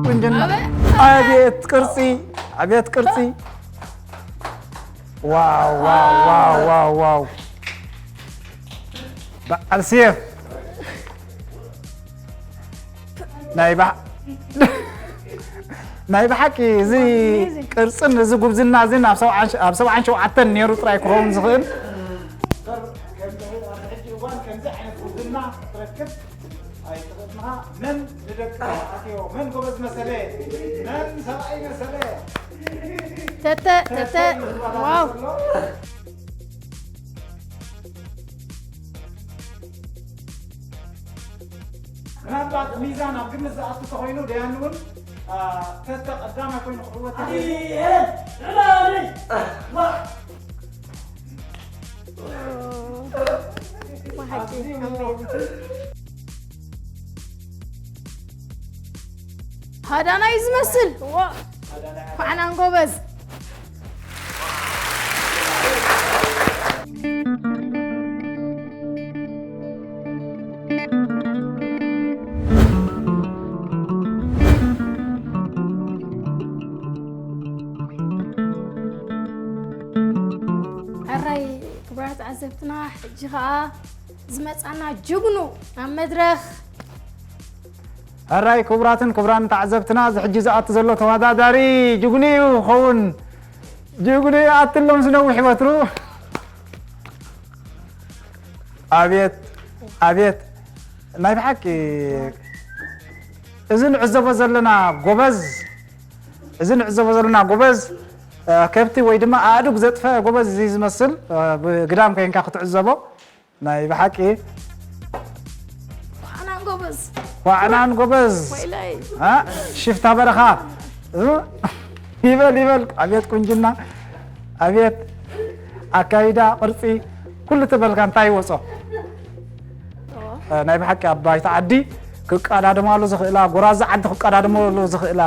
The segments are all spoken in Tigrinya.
ቁንጅና። ኣቤት ቅርጺ፣ ኣቤት ቅርጺ። ዋው፣ ዋው፣ ዋው፣ ዋው፣ ዋው። በዓል ሴፍ። ናይ ብሓ-፣ ናይ ብሓቂ እዚ ቅርጽን እዚ ጉብዝና እዚን ኣብ ሰብዓን ሸ-፣ ኣብ ሰብዓን ሸውዓተን ነይሩ ጥራይ ክኸውን ዝኽእል። ከምዚ ሕጂ እዋን ከምዚ ዓይነት ጉብዝና ክትረክብ ኣይትኽእልንኻ። መን ንደቂ ኣትዮ? መን ጎበዝ መሰለ? መን ሰብኣይ መሰለ? ተተ፣ ተተ፣ ተተ እዩ ዝባላል ዋው። ዘሎ። ምናልባት ሚዛን ኣብ ግምት ዝኣቱ ተኾይኑ፣ ደያኑ እውን፣ አ፣ ተተ ቀዳማይ ኮይኑ ክዕወት ይኽእል። ብሓቂ ኣዝዩ ኣሜን። ሃዳናይ ዝመስል። ዋ፣ ኳዕናን ጎበዝ። ሕራይ ክቡራት ተዓዘብትና፣ ሕጂ ኸኣ ዝመጻና ጅግኑ ኣብ መድረኽ። ሕራይ ክቡራትን ክቡራን ተዓዘብትና፣ እዚ ሕጂ ዝኣቱ ዘሎ ተወዳዳሪ ጅግኑ እዩ ክኸውን። ጅግኑ ይኣትሎም ዝነውሕ ወትሩ። ኣቤት፣ ኣቤት፣ ናይ ብሓቂ እዚ ንዕዘቦ ዘለና ጎበዝ፣ እዚ ንዕዘቦ ዘለና ጎበዝ፣ እ፣ ከብቲ ወይ ድማ ኣእዱግ ዘጥፈ ጎበዝ እዚ ዝመስል፣ እ፣ ብግዳም ኮይንካ ክትዕዘቦ ናይ ብሓቂ። ዋዕናን ጎበዝ። ዋዕናን ጎበዝ። ወይለይ። እ፣ ሽፍታ በረኻ። እ፣ ይበል፣ ይበል። ኣቤት ቁንጅና፣ ኣቤት ኣካይዳ፣ ቅርጺ፣ ኩሉ ተበልካ እንታይ ይወጾ? እ፣ ናይ ብሓቂ ኣብ ባይታ ዓዲ ክቀዳደማሉ ዝኽእላ፣ ጎራዙ ዓዲ ክቀዳደማሉ ዝኽእላ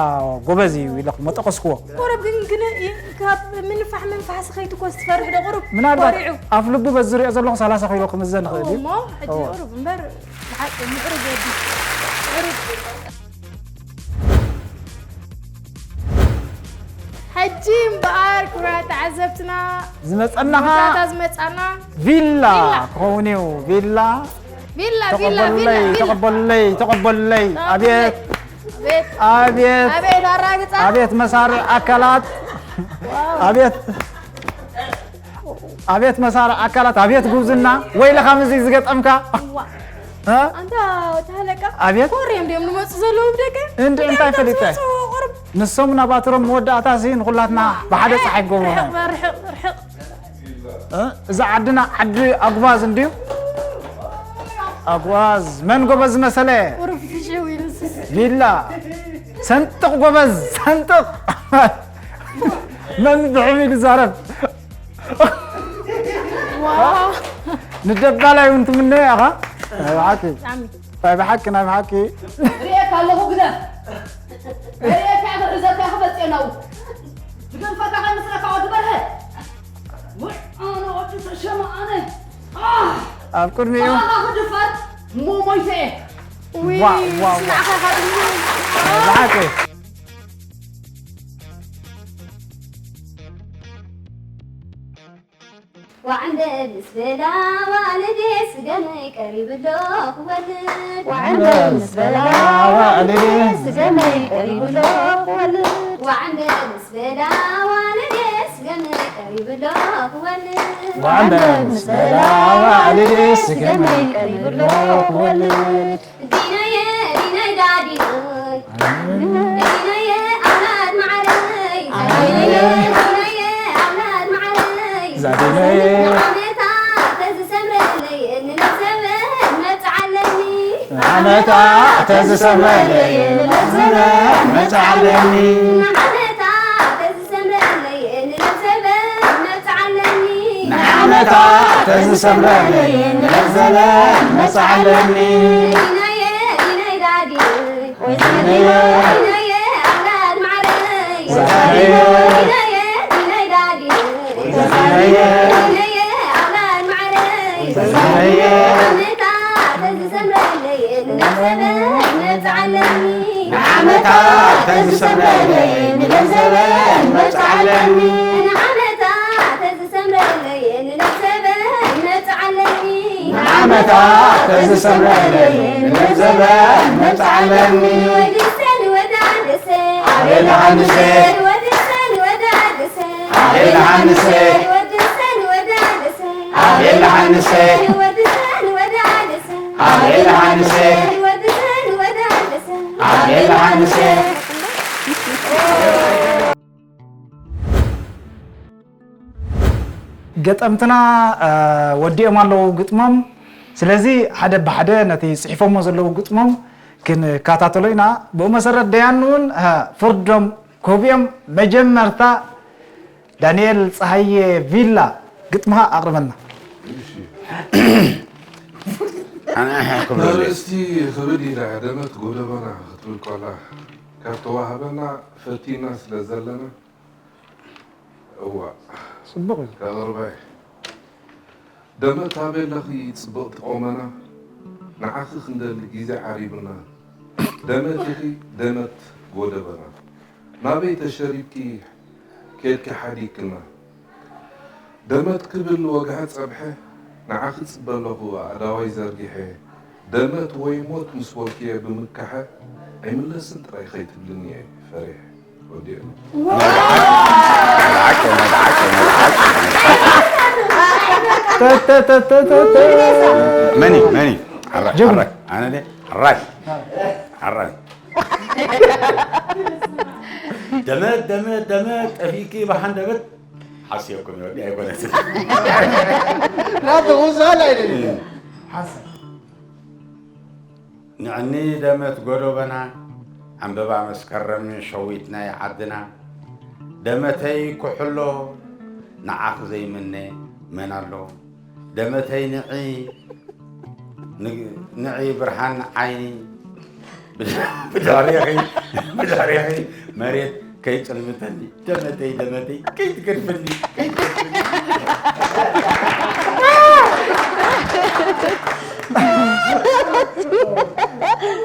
ጎበዝ እዩ ኢለ መጠቐስክዎ። ቁሩብ ግን፣ ግን ይ-፣ ካብ ምንፋሕ ምንፋሕሲ ከይትኮስ ትፈርሕ ዶ ቁሩብ? ምናልባት ኮሪዑ። ኣፍ ልቡ በዚ ዝሪኦ ዘለኹ ሰላሳ ኪሎ ክምዘን ይኽእል እዩ። እሞ፣ ሕጂ እዎ። ቁሩብ እምበር፣ ብሓቂ ምዕሩግ ወዲ። ምዕሩግ። ሕጂ እምበኣር ክቡራት ተዓዘብትና፣ ዝመጸና ኸኣ መወዳእታ ዝመጻና ቪላ ቪላ። ክኸውን እዩ። ቪላ። ቪላ፣ ቪላ፣ ቪላ፣ ተቐበሉለይ፣ ቪላ። ተቐበሉለይ፣ ተቐበሉለይ። ተቐበሉለይ። ኣቤት። ኣቤት። ኣቤት። ኣቤት ኣራግጻ። ኣቤት መሳርዕ ኣካላት። ዋው። ኣቤት። ኣቤት መሳርዕ ኣካላት፣ ኣቤት ጉብዝና። ወይለኻ ምስዚ ዝገጠምካ። ዋ። እ? ኣንታ ተሃለቃ። ኣቤት። ኮርዮም ድዮም ዝመጹ ዘለዉ ብደገ? እንዲ እንታይ ብደገ ፈሊጠ? ዝመጹ ቁሩብ። ንሶም ናብ ኣትሮም መወዳእታ ሲ ንኹላትና ብሓደ ጸሓይ ክገብሩና። ርሕቕ፣ ርሕቕ፣ ርሕቕ። እ? እዛ ዓድና ዓዲ ኣጉባዝ እንድዩ። ኣጉባዝ። መን ጎበዝ መሰለ? ቁሩብ ፍሽው ኢሉ ስስ። ቪላ። ሰንጥቕ ጎበዝ፣ ሰንጥቕ። መን ብሕም ኢሉ ይዛረብ? ዋው። ንደባላይ እውን ትምነዮ ኢኻ? ናይ ብሓቂ። ብጣዕሚ። ናይ ብሓቂ፣ ናይ ብሓቂ። ርእየካ ኣለኹ ግደፍ። ርእየካ ክሕዘካ ክመጽእ ናው። ዝገድፈካ ከይመስለካ ወዲ በርሀ። ውዕ ኣነ ወዲ ተሸማ ኣነ። ኣህ! ኣብ ቅድሚኡ። ኣኻ ክድፈር እሞ ሞይተ እየ። ውይ፣ ዋው፣ ዋው፣ ዋው። ንዓኻ ካብ እምኒ። ናይ ብሓቂ። ዋዕንደ ምስ በላ ዋልዴ ስገመይ ቀሪቡ ኣሎ ክወልድ። ዋዕንደ ምስ በላ ዋልዴ ስገመይ ቀሪቡ ኣሎ ክወልድ። ዋዕንደ ምስ በላ ዋልዴ ስገመይ ቀሪቡ ኣሎ ክወልድ። ዋዕንደ ምስ በላ ዋልዴ ስገመይ ቀሪቡ ኣሎ ክወልድ። ዲናየ፣ ዲናይ ዳዲኖይ። ዲናየ ኣውላድ ማዓረይ። ዲናየ፣ ዲናየ ኣውላድ ማዓረይ። ዛዲናየ ዓመታ ተዝሰምረለይ ንለዘበ መጽዓለኒ። ንዓመታ ተዝሰምረለይ ንለዘበ መጽዓለኒ። ንዓመታ ተዝሰምረለይ ንለዘበ መጽዓለኒ። ዲናየ፣ ዲናይ ዳዲ። ወይዘሪት ዲናየ፣ ኣውላድ ማዕረይ። ወይዘሪት ዲናየ፣ ዲናይ ዳዲ። ወይዘሪት ዲናየ፣ ኣውላድ ማዕረይ። ወይዘሪት ዲናየ። ዓመታ ተዝሰምረለይ ንለዘበ መጽዓለኒ። ንዓመታ ተዝሰምረለይ ንለዘበ መጽዓለኒ። ንዓመታ ተዝሰምረለይ ንለዘበ መጽዓለኒ። ንዓመታ ተዝሰምረለይ ንለዘበ መጽዓለኒ። ወድሰ ንወዳደሰ። ኣቤል ሃንሰ። ወድሰ ንወዳደሰ። ኣቤል ሃንሰ። ወድሰ ንወዳደሰ። ኣቤል ሃንሰ። ወድሰ ንወዳደሰ። ኣቤል ሃንሰ። ወድሰ ንወዳደሰ። ኣቤል ሃንሰ። ገጠምትና፣ እ፣ ወዲኦም ኣለዉ ግጥሞም። ስለዚ ሓደ ብሓደ ነቲ ጽሒፎሞ ዘለዉ ግጥሞም ክንከታተሎ ኢና። ብኡ መሰረት ደያኑ እውን፣ እ፣ ፍርዶም ኮቢኦም መጀመርታ ዳንኤል ጸሃየ ቪላ ግጥምኻ ኣቕርበልና። እሺ። ኣነ ክብሎ እየ። ኣርእስቲ ክብድ ኢላ እያ፣ ደመት ጎደቦና ክትብል ከላ፣ ካብ ተዋህበና ፈቲና ስለ ዘለና፣ እዋ፣ ጽቡቕ እዩ። ከቕርባ እየ። ደመት ኣበይ ኣለኺ ጽብቕቲ ቆመና፣ ንዓኺ ክንደሊ ግዜ ዓሪቡና። ደመት ኢኺ ደመት ጎደቦና፣ ናበይ ተሸሪብኪ ኬድኪ ሓዲግክና። ደመት ክብል ወግሐ ጸብሐ፣ ንዓኺ ጽበ ኣለኹ ኣእዳወይ ዘርጊሐ። ደመት ወይ ሞት ምስ በልኩየ ብምካሐ፣ ኣይምለስን ጥራይ ከይትብልኒ እየ ፈሪሐ። ወዲኤ። መኒ፣ መኒ? ዓራይ፣ ጀግና። ዓራይ። ኣነ ድየ? ዓራይ። ዓራይ። ደመት፣ ደመት፣ ደመት፣ ጠፊእኪ ብሃንደበት። ሓስየኩም ይወዲ ኣይኮነትን። ናቱ ውሳል ኣይደለም። ሓስ- ንዕኒ ደመት ጎደቦና፣ ዕምበባ መስከረም ሸዊት ናይ ዓድና። ደመተይ ኩሕሎ፣ ንዓኽ ዘይምነ መን ኣሎ? ደመተይ ንዒ፣ ን-፣ ንዒ ብርሃን ዓይኒ። ብድሕሬኺ፣ ብድሕሬኺ መሬት ከይጽልምተኒ። ደመተይ፣ ደመተይ፣ ከይትገድፍኒ፣ ከይትገድፍኒ።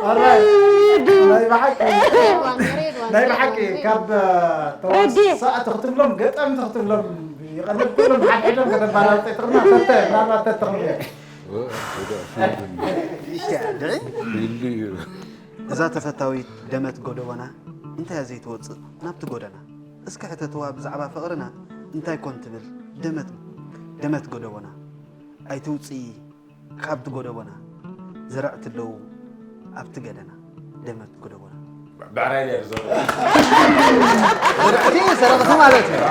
ኣራይ፣ ናይ ብሓቂ፣ ናይ ብሓቂ ካብ ተዋሳእቲ ክትብሎም፣ ገጠምቲ ክትብሎም ይቐልል፣ ኩሎም ሓድሕዶም ከተባላልጠ ትኽእልና፣ ተተ፣ ምናልባት ተትኽእሉ። እዛ ተፈታዊት ደመት ጎደቦና እንታያ ዘይትወጽእ ናብቲ ጎደና? እስኪ ሕተትዋ ብዛዕባ ፍቕርና እንታይ ኮን ትብል ደመት፣ ደመት ጎደቦና? ኣይትውጽኢ ካብቲ ጎደቦና፣ ዘረዕቲ ኣለዉ ኣብቲ ገደና፣ ደመት ጎደቦና። ብዕራይ ድየ ዝዘርኡ? ዘረዕቲ፣ ዘረቕቲ ማለት እዩ።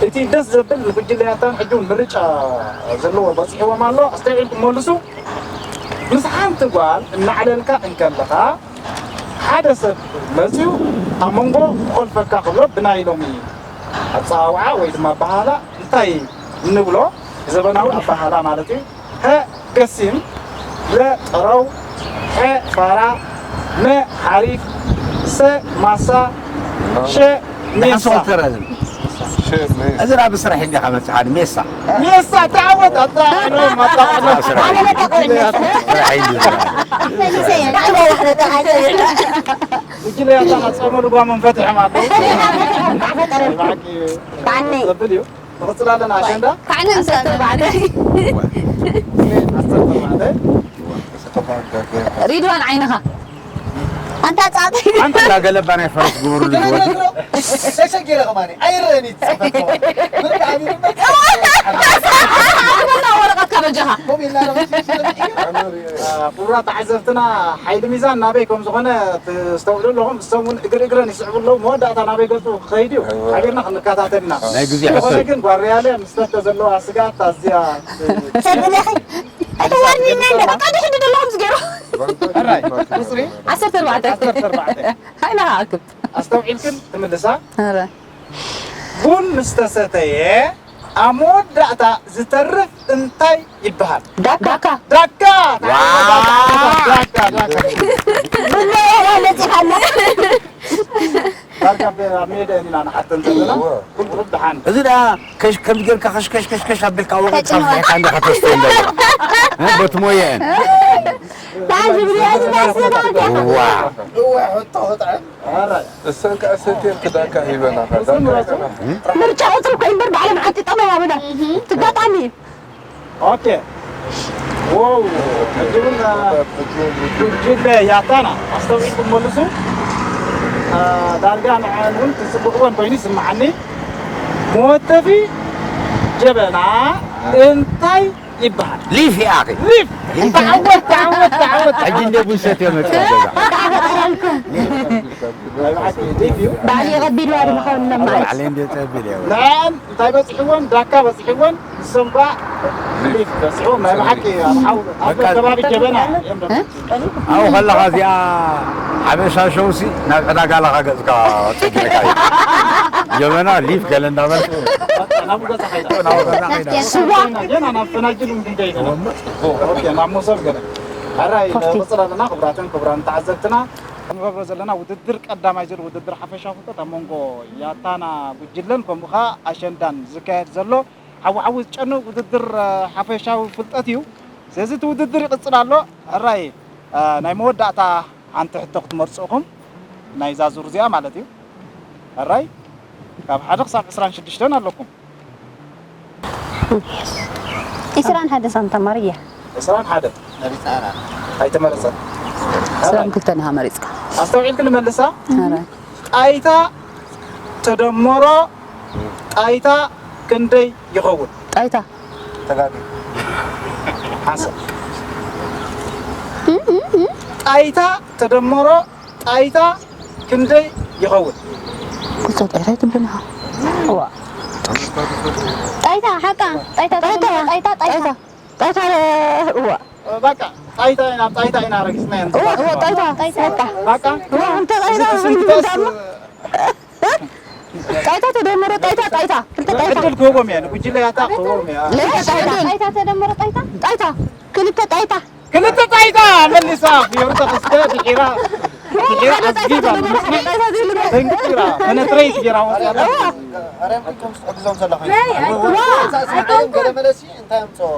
እቲ ደስ ዘብል ንጉጅለ ያታን ሕጂ እውን ምርጫ ዘለዎ በፂሕዎም ኣሎ። ኣስተውዒልኩም መልሱ። ምስ ሓንቲ ጓል እናዕለልካ እንከለኻ ሓደ ሰብ መፅዩ ኣብ መንጎ ኮልፈካ ክብሎ ብናይ ሎሚ ኣፀዋውዓ ወይ ድማ ኣበሃህላ እንታይ እንብሎ? ብዘበናዊ ኣበሃህላ ማለት እዩ። ሀ ገሲም፣ ለ ጠረው፣ ሐ ፋራ፣ መ ሓሪፍ፣ ሰ ማሳ፣ ሸ ሜሳ። እዚ ናብ ስራሕ እንዲኻ መጽሓኒ ሜሳ። ሜሳ ተዓወት፣ ኣጣዕሎም፣ ኣጣዕሎም። ስራሕ እዩ። ስራሕ እዩ። ጉጅለ ያታ ናት ጸመ ልጓሞም ፈቲሖም ኣለዉ። ብሓቂ ዘብል እዩ። ንቕጽል ኣለና ኣሸንዳ። ካዕነ ምሰ ተባዕደ። ዓሰርተ ኣርባዕተ። ሪድዋን ዓይንኻ። ኣንታ ጻዕዳ። ኣንታ ገለባ ናይ ፈረስ ግበሩ ልጅ ወዲ። ተሸጊረ ከማኒ ኣይረአን እዩ ዝጽሕፈት ከማኒ። ብርግኣት እዩ። ኣበላ ወረቐትካ በጃኻ። ከምኡ ኢልና ኢና መሲሉ ስለምንታይ እዩ? ኣነ ሪኤ። አ፣ ክቡራት ተዓዘብትና፣ ሓይሊ ሚዛን ናበይ ከም ዝኾነ ትስተውዕሉ ኣለኹም። እሶም እውን እግሪ እግረን ይስዕቡ ኣለዉ። መወዳእታ ናበይ ገጹ ክኸይድ እዩ? እወ። ሓቢርና ክንከታተል ኢና። ናይ ግዜ ዝኾነ ሕሰብ። ግን ጓል ሪያለ ምስ ተተ ዘለዋ ስግኣት ኣዝያ ት-፣ ሰብለኺ። ኣይተዋርኒና እንደ በቃ ድሕዲ ዘለኹም ዝገይሩ። ሕራይ፣ ቁጽሪ? ዓሰርተ ኣርባዕተ። ዓሰርተ ኣርባዕተ። ሃይና ኣክብ። ኣስተውዒልክን ትምልሳ? ኧረ። ቡን ምስ ተሰተየ ኣብ መወዳእታ ዝተርፍ እንታይ ይበሃል? ዳካ። ዳካ። ዋው! ዳካ፣ ዳካ። ቡና በጺሓና። ዳካ ኣብ ሜዳ ኢና ንሓተን ዘለና። እወ። ቁልቁል ደሓን። እዚ ደኣ ከሽ-፣ ከምዚ ጌርካ ከሽከሽ ከሽከሽ ኣቢልካ ወቒጥካ ተጭንዋ። ፍሒኻ እንዲኻ ተስተይ እንደለኻ። እ፣ በቲ ሞየአን። ታጅ ብልያጅ ናስና። ዋው! እወ፣ ሕቶ ክጥዕም። ኣራይ። እሰን ከኣ ሰትየን ክዳካ ሂበናኻ። ዳካ ሂበናኻ። ምርጫ ቁጽሪ እኮ እምበር ባዕሎም ሓጢጦም ኣዋብዳ። ትጋጣሚ። ኦኬ። ዋው። ሕጂ እውን፣ አ፣ ጉጅለ ያታና ኣስተውዒልኩም መልሱ። አ፣ ዳርጋ ንዐን እውን ትጽብቕወን ኮይኑ ይስምዓኒ። መወተፊ ጀበና እንታይ ይበሃል። ሊፍ ይኣኺ። ሊፍ። ሊፍ። ተዓወት፣ ተዓወት፣ ተዓወት። ሕጂ እንደ ቡን ሰትዮ መጽእ ገዛ። ናይ ብሓቂ ሊፍ እዩ። ባዕሉ የቐቢልዋ ድማ ኸውን ለማዓት። ባዕለይ እንደ ጸቢል እየ። ንዐን እንታይ በጺሕወን? ዳካ በጺሕወን። ንሶም ከኣ ሊፍ በጺሕዎም። ናይ ብሓቂ ኣብ ሓው-፣ ኣብ በቃ ከባቢ ጀበና እዮም ደሞ። ኣብኡ ከለኻ እዚኣ ሓበሻ ሸውሲ ናብ ዕዳጋ ለኻ ገጽካ ጸጊዕካ እዩ። ጀበና፣ ሊፍ ገለ እንዳበልካ ናብኡ ገዛ ከይዳ። ናብኡ ገዛ ከይዳ። ስዋ። ገና ናብ ፈናጅል እውን ክንከይድ ኢና። ኦኬ፣ ናብ መሶብ ገለ። ሕራይ፣ ኮፍቲ። ንቕጽል ኣለና። ክቡራትን ክቡራን ተዓዘብትና፣ ክንገብሮ ዘለና ውድድር ቀዳማይ ዙር ውድድር ሓፈሻዊ ፍልጠት ኣብ መንጎ ያታና ጉጅለን ከምኡ ኸኣ ኣሸንዳን ዝካየድ ዘሎ ሓዊ ሓዊ ዝጨኑ ውድድር፣ እ፣ ሓፈሻዊ ፍልጠት እዩ። ስለዚ እቲ ውድድር ይቕጽል ኣሎ። ሕራይ፣ እ፣ ናይ መወዳእታ ሓንቲ ሕቶ ክትመርጹ ኢኹም። ናይዛ ዙር እዚኣ ማለት እዩ። ሕራይ፣ ካብ ሓደ ክሳብ ዕስራን ሽዱሽተን ኣለኩም። ዒስራን ሓደ ሳንታ ማርያ። ዕስራን ሓደ። ኣይተመረጸን። ዕስራን ክልተን ኢኻ መሪጽካ። ኣስተውዒልኪ ንመልሳ። ኧረ። ጣይታ ተደመሮ ጣይታ ክንደይ ይኸውን? ጣይታ። ተጋጊ። ሓንሳብ። ጣይታ ተደመሮ ጣይታ ክንደይ ይኸውን? ክልተ ጣይታ ይትብልና። እዋ። ጣይታ፣ ሓቃ። ጣይታ፣ ጣይታ፣ ጣይታ፣ ጣይታ። ጣይታ፣ ጣይታ፣ እዋ። በቃ፣ ጣይታ ኢና፣ ጣይታ ኢና ረጊጽና ኢና። እዋ፣ እዋ፣ ጣይታ። ጣይታ። በቃ። እዋ፣ እንተ ጣይታ፣ እዚ ትስንትስ፣ ጣይታ ተደመረ ጣይታ፣ ጣይታ። ክልተ ጣይታ። ዕድል ክህቦም እያ፣ ንጉጅለ ያታ ክህቦም እያ። ለይታ ጣይታ። ጣይታ ተደመረ ጣይታ? ጣይታ። ክልተ ጣይታ። ክልተ ጣይታ መሊሳ፣ ፍዮሪ ተኸስተ ድሒራ፣ ድሒራ ሓደ ጣይታ ኣዝጊባ፣ ተደመረ ሓደ ጣይታ ዘይብሉ። ደንቂራ፣ ፔነትሬት ገይራ ወፂኣ። እዋ። ኣርያም ኩንኩም ትሕግዞም ዘለኹም። ናይ፣ ኣይኮነ። ሳስምዓዮም ገለ መለሲ እንታይ ኣምፅኦ?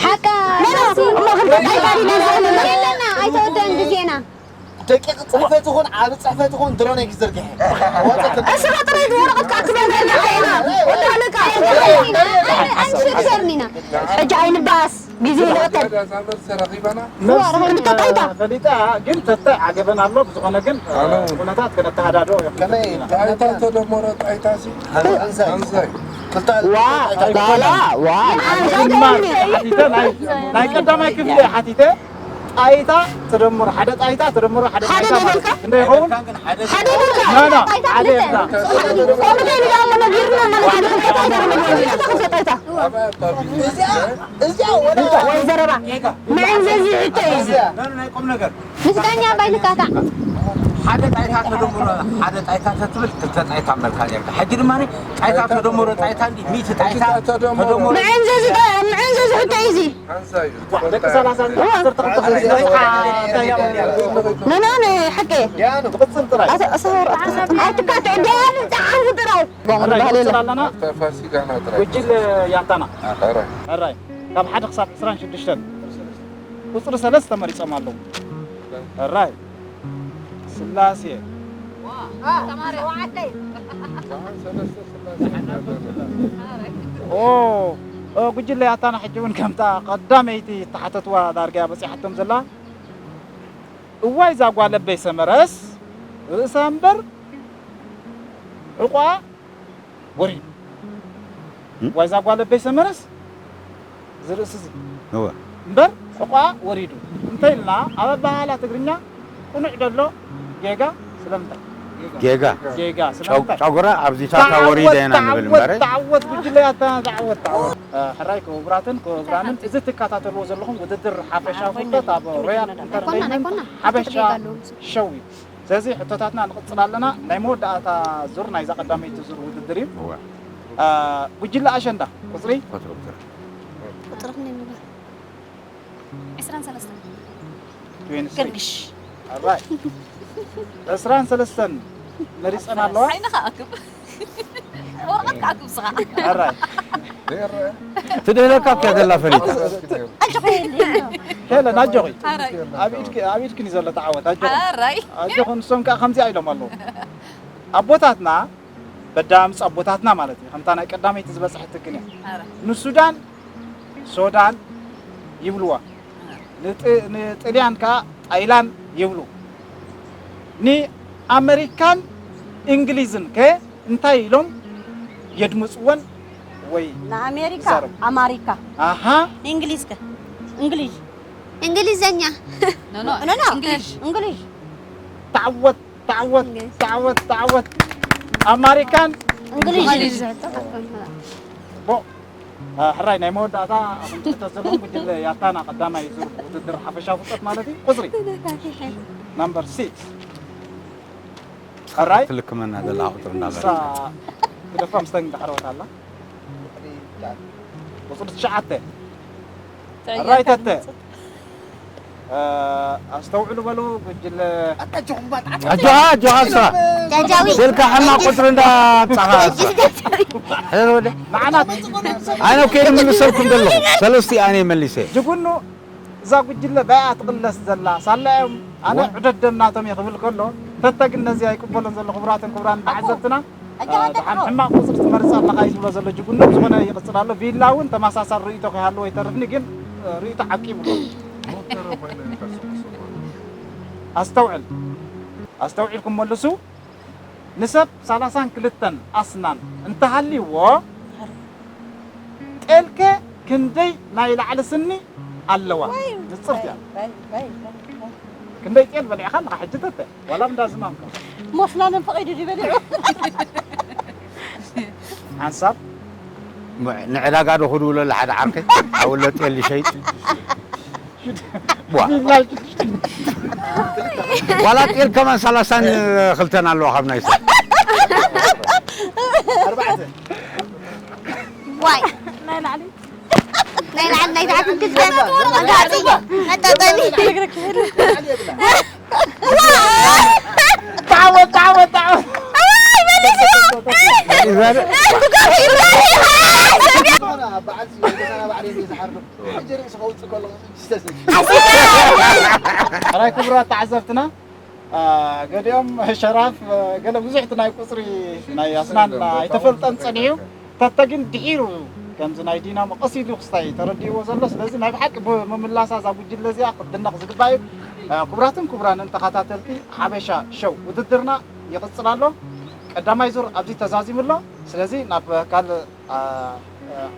ሓቃ፣ መለሲ፣ እሞ ክልተ ጣይታ ዲና ዘለና? የለና፣ ኣይተወደን ግዜና። ደቂቕ ጽሕፈት ይኹን ዓቢ ጽሕፈት ይኹን ድሮን እዩ ዝዝርግሕ። ወጸት ዕስራ ጥራይ ወረቐት ክኣክብ ዘርግሐ ኢና። ወላ ለቃ። ኣንሸገርኒና። ሕጂ ኣይንባኣስ። ግዜ ይቕተል። እዛ መልሲ ረኺባና። መልሲ ክልተ ጣይታ። ፈሊጣ ግን ተተ ዓገበን ኣሎ። ብዝኾነ ግን ኣነ እውን። ኩነታት ከነተሃዳድኦ እዮም። ከመይ? ጣይታ ተደመረ ጣይታ ሲ? ሓንሳይ። ሓንሳይ። ክልተ ዋ፣ ጣይታ። ላላ፣ ዋ። ሓንሳይ። ሓቲተ ናይ፣ ናይ ቀዳማይ ክፍሊ ሓቲተ። ጣይታ ተደምሮ ሓደ ጣይታ ተደምሮ ሓደ ሓደ ጣይታ ዶ ማለት በልካ? ክንደይ ይኸውን? ሓደ ዶ በልካ? ና፣ ና፣ ጣይታ ሓደ ክልተ። ይብላ። ከምኡ ከይኑ ደኣ ነጊርና ማለት እዩ። ክልተ ጣይታ ነጊርና። ክልተ ጣይታ። እዚኣ፣ እዚኣ ወደ ወይ ዘረባ። መዐንዘዚ ሕቶ እዩ እዚ። ናይ ቁም ነገር። ምስ ዳኛ ባይ ልካታዕ። ሓደ ጣይታ ተደምሮ ሓደ ጣይታ ተትብል ክልተ ጣይታ መልካ ነርካ። ሕጂ ድማ ጣይታ ተደምሮ ጣይታ እንዲ ሚእቲ ጣይታ ተደምሮ። መዐንዘዚ ጣ-፣ መዐንዘዚ ሕቶ እዩ እዚ። ሓንሳይ እዩ። ደቂ ሰላሳ ዓሰርተ ክልተ ክልተ ኖ፣ ኖ፣ ኖ፣ ሓቂ። ትቕጽል ጥራይ። ኣሰ-፣ ኣሰ-፣ ኣብቲ ካትዕ ደያኑ ጸሓፉ ጥራይ። ጓንጉ ኣራይ፣ ባህል የለን። ኣለና። ኣፍታ ፋሲካና ጥራይ። ጉጅለ ያታና። ኣራይ። ኣራይ። ካብ ሓደ ክሳብ ዕስራን ሽዱሽተን ቁጽሪ ሰለስተ መሪጾም ኣለዉ። ኣራይ። ስላሴ። ኦ፣ ኦ፣ ጉጅለ ያታና ሕጂ እውን ከምታ ቀዳመይቲ እተሓተትዋ ዳርጋ እያ በጺሓቶም ዘላ። እዋይ እዛ ጓለበይ ሰመረስ ርእሳ እምበር ዕቋ ወሪዱ። እም? እዋይ እዛ ጓለበይ ሰመረስ እዚ ርእሲ እዚ እወ እምበር ሕቋ ወሪዱ እንተ ኢልና ኣብ ኣበሃህላ ትግርኛ ቅኑዕ ደሎ ጌጋ ስለምንታይ? ጌጋ ጌጋ ጨው- ስለምንታይ? ጨጉራ ኣብዚታታ ወሪደ ኢና ንብል እምበር ተዓወት ጉጅለ ያታ ተዓወት ተዓወት። እ፣ ሕራይ ክቡራትን ክቡራንን እዚ ትከታተልዎ ዘለኹም ውድድር ሓፈሻ ፍልጠት ኣብ ሮያል ኢንተርቴይንመንት ሓበሻ ሸው እዩ። ስለዚ ሕቶታትና ንቕጽል ኣለና። ናይ መወዳእታ ዙር ናይዛ ቀዳመይቲ ዙር ውድድር እዩ። እወ እ፣ ጉጅለ ኣሸንዳ ቁጽሪ ቁጽሪ ቁጽሪ ቁጽሪ ክንደይ ንብል? ዕስራን ሰለስተን ትዌንቲ ስሪ ገርግሽ ኣራይ ዕስራን ሰለስተን መሪጸን ኣለዋ። ዓይንኻ ኣክብ ወረቐት ክኣክብ ስኻ ኣራይ ትድህለካ እኮ ዘላ ፈሊጣ ሄለን ኣጆኺ ኣራይ ኣብ ኢድኪ ኣብ ኢድኪ ዘሎ ተዓወት ኣጆኺ ኣራይ ኣጆኺ ንሶም ከኣ ከምዚኣ ኢሎም ኣለዉ ኣቦታትና በዳምፅ ኣቦታትና ማለት እዩ ከምታ ናይ ቀዳመይቲ ዝበፅሐት ትግን እያ ኣራይ ንሱዳን ሶዳን ይብልዋ ንጥ- ንጥልያን ከኣ ጣይላን ይብሉ ንኣመሪካን እንግሊዝን ከ እንታይ ኢሎም የድምፅወን ወይ ንኣሜሪካ ይዛረቡ? ኣማሪካ ኣሃ እንግሊዝ ከ እንግሊዝ እንግሊዘኛ ኖ ኖ ኖ ኖ እንግሊሽ እንግሊዝ ተዓወት ተዓወት ተዓወት ተዓወት ኣማሪካን እንግሊዝ እንግሊዝ ቦ ሕራይ ናይ መወዳእታ ኣኹም ትሕተት ዘለኹም ጉጅለ ያታና ቀዳማይ ዙር ውድድር ሓፈሻ ፍልጠት ማለት እዩ ቁፅሪ ናምበር ሲክስ ሕራይ ትልክመና ዘላ ቁፅሪ እንዳበረ እሳ ትደፋ ምስተን እንዳሕረወት ኣላ ቁፅሪ ትሽዓተ ሕራይ ተተ ኣስተውዕሉ በሉ ጉጅለ ኣጆኻ ኣጆኻ እሳ ጃጃዊ ስልካ ሕማቕ ቁፅሪ እንዳብፃኻ እሳ ሕረር ወደ ንዓና ኣነ ከይድ ምልሰልኩም ዘለኹ ሰለስቲ ኣነ መሊሰ ጅጉኑ እዛ ጉጅለ ባይኣ ትቕለስ ዘላ ሳላ እዮም ኣነ ዕደደም ናቶም እየ ክብል ከሎ ተተ ግን ነዚ ኣይቅበሎን ዘሎ ክቡራትን ክቡራን ተዓዘብትና ድሓን ሕማቕ ቁፅሪ ትመርፅ ኣለኻ እዩ ዝብሎ ዘሎ ጅጉኑ ዝኾነ ይቕፅል ኣሎ ቪላ እውን ተመሳሳል ርእይቶ ከይሃለዎ ይተርፍኒ ግን ርእይቶ ዓቂቡ ኣስተውዕል ኣስተውዒልኩም መልሱ ንሰብ ሰላሳን ክልተን ኣስናን እንተሃልይዎ ጤልከ ክንደይ ናይ ላዕሊ ስኒ ኣለዋ ንፅርቲ እያ ክንደይ ጤል በሊዕካ ኣለካ ሕጂ ተተ ዋላ እንዳ ዝማምካ ሞስናንን ፈቒዱ ድዩ በሊዑ ሓንሳብ ንዕዳጋ ዶ ክድውለሉ ሓደ ዓርከይ ኣውለ ጤል ይሸይጥ ዋላ ጤል ከማን ሰላሳን ክልተን ኣለዋ ካብ ናይ ሰብ ዋይ ናይ ላዕሊ ናይ ታሕትን ክልተ ኣጋጽዮ መጣጠሚ تعود تعود تعود ሕራይ ክቡራት ተዓዘብትና ገሊኦም ሸራፍ ገለ ብዙሕ እቲ ናይ ቁፅሪ ናይ ኣስናን ኣይተፈልጠን ፀኒሑ ተተ ግን ድሒሩ ከምዚ ናይ ዲናሞ ቀስ ኢሉ ክስታይ ተረዲእዎ ዘሎ ስለዚ ናይ ብሓቂ ብምምላሳ እዛ ጉጅለ እዚኣ ክትድነቕ ዝግባእ እዩ ክቡራትን ክቡራንን ተኸታተልቲ ሓበሻ ሸው ውድድርና ይቕፅል ኣሎ ቀዳማይ ዙር ኣብዚ ተዛዚሙ ኣሎ ስለዚ ናብ ካልእ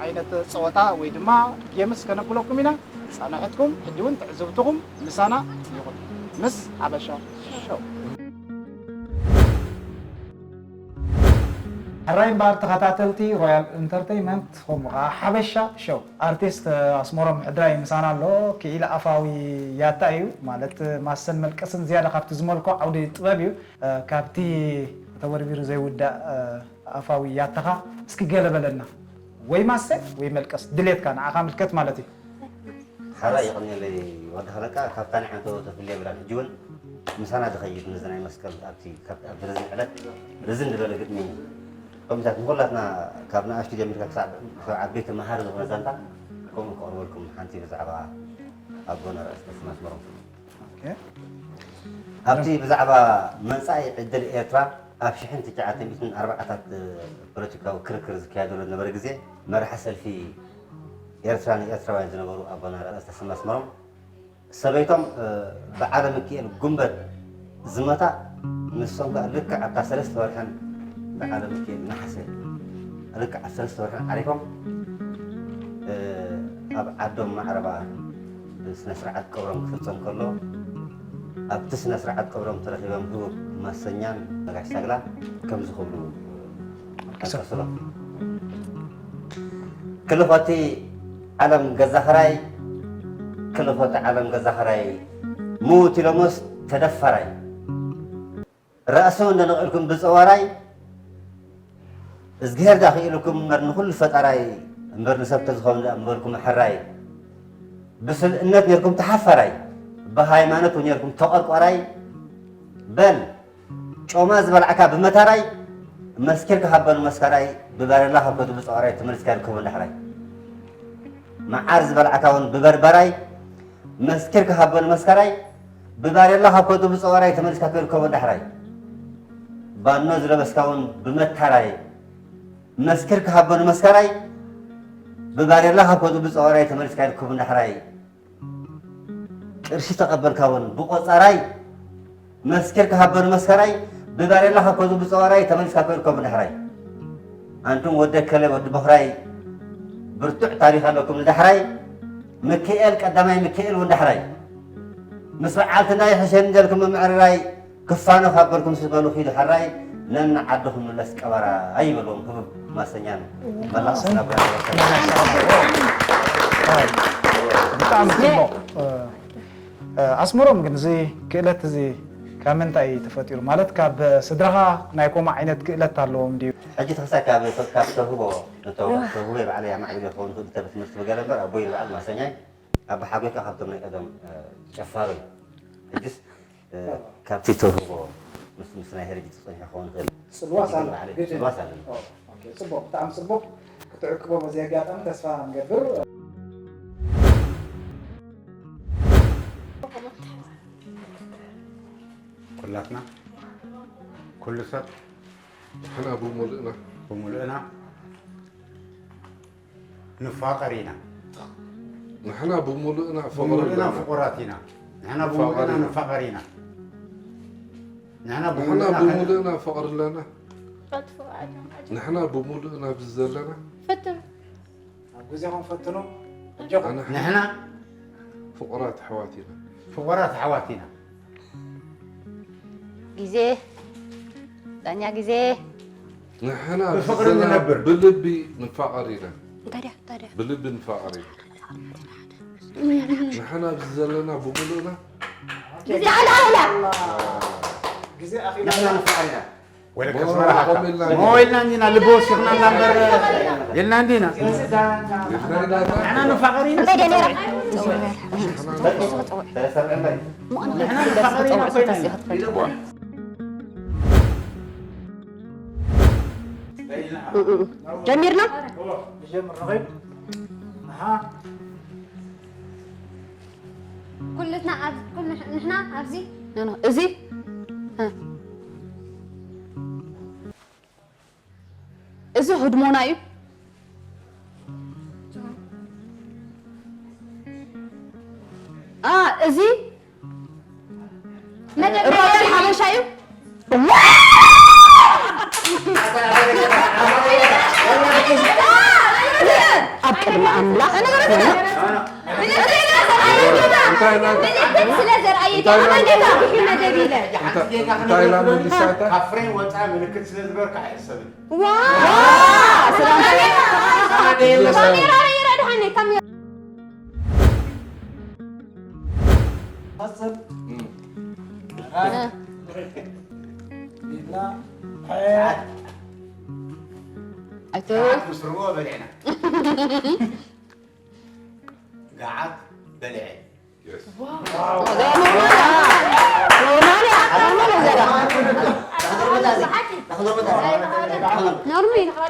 ዓይነት ፀወታ ወይ ድማ ጌምስ ከነብለኩም ኢና ፃንሕትኩም ሕጂ እውን ትዕዝብትኹም ምሳና ይኹን ምስ ሓበሻ ሸው ሕራይ እምበኣር ተኸታተልቲ ሮያል ኢንተርተይመንት ከምኡ ከዓ ሓበሻ ሸው ኣርቲስት ኣስመሮም ሕድራይ ምሳና ኣሎ ክኢል ኣፋዊ ያታ እዩ ማለት ማሰን መልቀስን ዝያዳ ካብቲ ዝመልኮ ዓውዲ ጥበብ እዩ ካብቲ ተወርቢሩ ዘይውዳእ ኣፋዊ ያታኻ እስኪ ገለ በለና ወይ ማሰ ወይ መልቀስ ድሌትካ ንዓኻ ምልከት ማለት እዩ ሓራይ ይቐንየለይ ወዲ ሃለቃ ካብታ ንዓንተ ተፍልየ ብላን ሕጂ እውን ምሳና ዝኸይድ ነዚ ናይ መስቀል ኣብቲ ኣብቲ ርዝን ዕለት ርዝን ዝበለ ግጥሚ ኮሚታት ንኩላትና ካብ ንኣሽቱ ጀሚርካ ክሳብ ዓበይቲ መሃሪ ዝኾነ ዛንታ ከምኡ ክቕርበልኩም ሓንቲ ብዛዕባ ኣቦና ርእስ ተስማስመሮም ኣብቲ ብዛዕባ መጻኢ ዕድል ኤርትራ ኣብ ሽሕን ትሽዓተ ሚእትን ኣርባዓታት ፖለቲካዊ ክርክር ዝካየደሉ ዝነበረ ግዜ መራሒ ሰልፊ ኤርትራ ንኤርትራውያን ዝነበሩ ኣቦና ርእስ ተስማስመሮም ሰበይቶም በዓለ ሚካኤል ጉንበት ዝመታ ንሶም ከዓ ልክዕ ኣብታ ሰለስተ ወርሕን በዓለ ሚካኤል ነሓሰ ልክዕ ኣብ ሰለስተ ወርሕን ዓሪፎም ኣብ ዓዶም ማዕረባ ስነ ስርዓት ቀብሮም ክፍጸም ከሎ ኣብቲ ስነ ስርዓት ቀብሮም ተረኺቦም ህቡብ ማሰኛን ነጋሽ ሳግላ ከምዚ ክብሉ ኣልቀስሎም። ክልኾቲ ዓለም ገዛኽራይ፣ ክልኾቲ ዓለም ገዛኽራይ፣ ምዉት ኢሎሞስ ተደፋራይ። ራእሲ እንደ ነቒልኩም ብጸዋራይ፣ እዝግሄር ዳ ክኢልኩም እምበር ንኹሉ ፈጣራይ፣ እምበር ንሰብ ተዝኸውን ዳ እምበርኩም ሕራይ። ብስልእነት ኔርኩም ተሓፋራይ፣ ብሃይማኖት እውን ኔርኩም ተቆርቋራይ። በል ጮማ ዝበላዕካ ብመታራይ፣ መስኪርካ ሃበኑ መስካራይ፣ ብባሬላ ካብ ከዱ ብጸዋራይ ተመሊስካ ይርከቡ እንዳሕራይ። መዓር ዝበላዕካ እውን ብበርበራይ፣ መስኪርካ ሃበኑ መስካራይ፣ ብባሬላ ካብ ከዱ ብጸዋራይ ተመሊስካ ከይርከቡ እንዳሕራይ። ባኖ ዝለበስካ እውን ብመታራይ፣ መስኪርካ ሃበኑ መስካራይ፣ ብባሬላ ካብ ከዱ ብጸዋራይ ተመሊስካ ይርከቡ እንዳሕራይ። ቅርሺ ተቐበልካ እውን ብቆጻራይ፣ መስኪርካ ሃበኑ መስካራይ፣ ብባሬላ ካብ ከዱ ብጸዋራይ ተመሊስካ ከይርከቡ እንዳሕራይ። ኣንቱም ወዲ ከለ ወዲ በኽራይ፣ ብርቱዕ ታሪኽ ኣለኩም ንዳሕራይ። ምክኤል ቀዳማይ ምክኤል እውን ዳሕራይ። ምስ በዓልትና ይሕሸኒ ደልኩም ምምዕርራይ፣ ክፋኖ ካብ በርኩም ስበሉ ኪዱ ሕራይ፣ ነን ዓድኹም ምለስ ቀበራ ኣይበልዎም ህቡብ ማሰኛን መላእ ስድራ ቤት። ብጣዕሚ ጽቡቕ። ኣስመሮም ግን እዚ ክእለት እዚ ካብ ምንታይ እዩ ተፈጢሩ? ማለት ካብ ስድራኻ ናይ ከምኡ ዓይነት ክእለት ኣለዎም ድዩ? ሕጂ ተኽሳይ ካብ ካብ ተውህቦ ንተውህቦ ተውህቦ ባዕለይ ኣማዕቢለ ክኸውን ይኽእል ብትምህርቲ ብገለ እምበር ኣቦይ በዓል ማሰኛይ ኣቦ ሓጎይ ከኣ ካብቶም ናይ ቀደም ጨፋሩ እዩ። ሕጅስ ካብቲ ተውህቦ ምስ ምስ ናይ ህርጅ ተጸኒሑ ክኸውን ይኽእል። ጽልዋ ሳለ ግድን። ጽልዋ ሳለ። ኦ፣ ኦኬ፣ ጽቡቕ፣ ብጣዕሚ ጽቡቕ። ክትዕቅቦ በዚ ኣጋጣሚ ተስፋ ንገብር። ኩላትና ኩሉ ሰብ ንሕና ብምሉእና ብምሉእና ንፋቐር ኢና። ንሕና ብምሉእና ፍቕሪ ብሙሉእና ኣለና። ፍቑራት ኢና። ንሕና ብሙሉእና ንፋቐር ንፋቐር ኢና። ኢና። ንሕና ንሕና ብምሉእና ከ- ብምሉእና ፍቕሪ ኣለና። ፈትፉ ኣጆም ኣጆም ንሕና ብምሉእና ኣብዚ ዘለና ፈትኑ ኣብ ግዜኹም ፈትኑ። ኣጆኹም። ኣነ ንሕና ፍቑራት ኣሕዋት ኢና። ፍቑራት ኣሕዋት ኢና። ግዜ ዳኛ ግዜ ንሕና ብፍቕሪ ንነብር። ብልቢ ንፋቐር ኢና። እንታይ ድያ እንታይ ድያ ብልቢ ንፋቐር ኢና። ንሕና ኣብዚ ዘለና ብምሉእና ግዜ ኣላ ኣላ ግዜ ኣኺላ ንሕና ንፋቐር ኢና። ወለከ ሞ- ኣስመራ ሃብታ። ሞ ኢልና እንዲና። ሞ ኢልና እንዲና ልቢ ወሲኽና እና እምበር ኢልና እንዲና። ንሕና ንፋቐር ኢና። እንታይ ደሊራ? ንሕና ንፋቐር ኢና ኮይና ኢና። ጀሚርና? ንጀምር ንኸይድ። ንሓ ኩልትና ኣብ ኩል- ንሕና ኣብዚ ኖ፣ ኖ፣ እዚ እ። እዚ ህድሞና እዩ። አ፣ እዚ ሮያል ሓበሻ እዩ። ኣብ ቅድሚ ኣምላኽ ምልክት ስለ ዘርኣየት እያ። ኣመን ጌታ ብኪ መደብ ኢለ። እንታይ ኢላ መሊሳታ? ካብ ፍሬም ወፃኢ ምልክት ስለ ዝበርካ ኣይሕሰብን። ዋ! ካሜራ ርኢረ ድሓነይ ካሜራ። ቀፅል። ኢድና ኣይተ ምስ ርብኦ በሊዕና። ገዓት በሊዐ።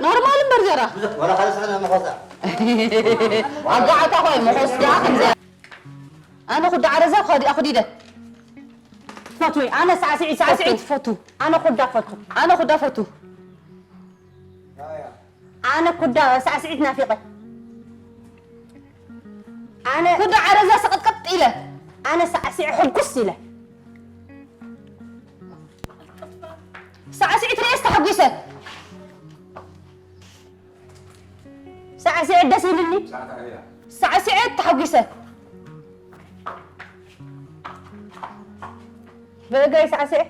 ኖርማል እምበር ዘራ ኣጋዓታ ኾይ መኾስ ዲኣ ከምዚ ኣነ ኩዳ ዓረዛ ኸዲ ኣኹዲደ ፈትወይ ኣነ ሳዕስዒት ሳዕስዒት ፈቱ ኣነ ኩዳ ፈቱ ኣነ ኩዳ ፈቱ ኣነ ኩዳ ሳዕስዒት ናፊቐ ኣነ ኩዳ ዓረዛ ስቕጥቅጥ ኢለ ኣነ ሳዕስዒ ሕጉስ ኢለ ሳዕስዒት ርእየስ ተሐጒሰ ሳዕስዒ ደስ ኢልኒ። ሳዕስዒ ተሓጒሰ። ብእግረይ ሳዕስዒ።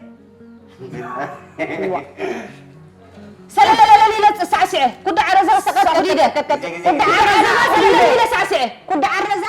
ሰለለለለ ኢለ ሳዕስዒ። ኩዳ ዓረዛ ሰቐጥ ሰቐጥ ኢለ። ኩዳ ዓረዛ ሰለለለ ኢለ ሳዕስዒ። ኩዳ ዓረዛ